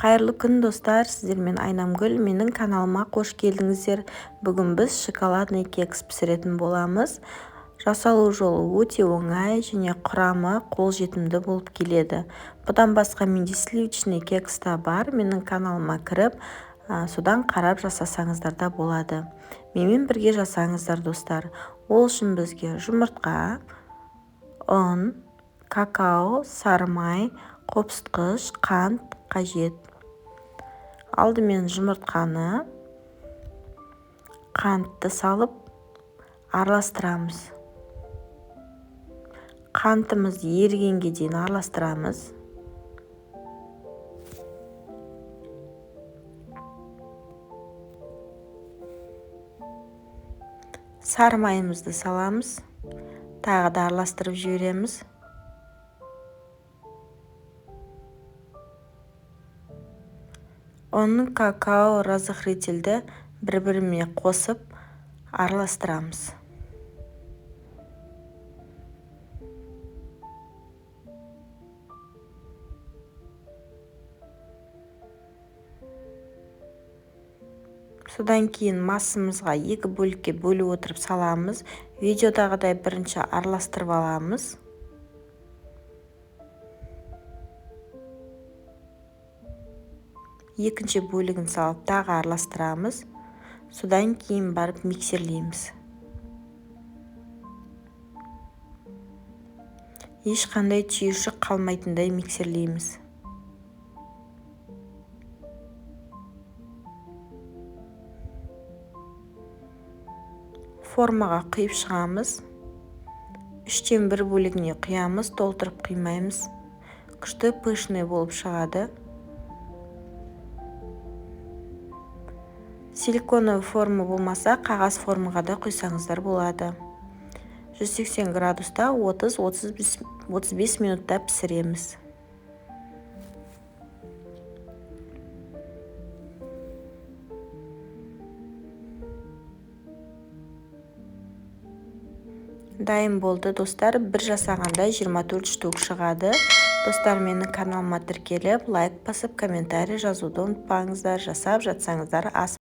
Қайырлы күн, достар! Сіздермен Айнамгүл. Менің каналыма қош келдіңіздер. Бүгін біз шоколадный кекс пісіретін боламыз. Жасалу жолы өте оңай және құрамы қолжетімді болып келеді. Бұдан басқа менде сливочный кекс та бар. Менің каналыма кіріп, содан қарап жасасаңыздар да болады. Менімен бірге жасаңыздар, достар. Ол үшін бізге жұмыртқа, ұн, какао, сары май, қопсытқыш, қант қажет. Алдымен жұмыртқаны, қантты салып араластырамыз. Қантымыз ерігенге дейін араластырамыз. Сары майымызды саламыз, тағы да араластырып жібереміз. Ұн, какао, разрыхлительді бір-біріне қосып араластырамыз. Содан кейін массамызға екі бөлікке бөліп отырып саламыз. Видеодағыдай бірінші араластырып аламыз. Екінші бөлігін салып тағы араластырамыз. Содан кейін барып миксерлейміз. Ешқандай түйіршік қалмайтындай миксерлейміз. Формаға құйып шығамыз. 1/3 бөлігіне құямыз, толтырып құймаймыз. Күшті пышный болып шығады. Силиконовый форма болмаса, қағаз формаға да құйсаңыздар болады. 180 градуста 30-35 минутта пісіреміз. Дайын болды, достар. Бір жасағанда 24 штук шығады. Достар, менің каналыма тіркеліп, лайк басып, комментарий жазуды ұмытпаңыздар. Жасап жатсаңыздар, ас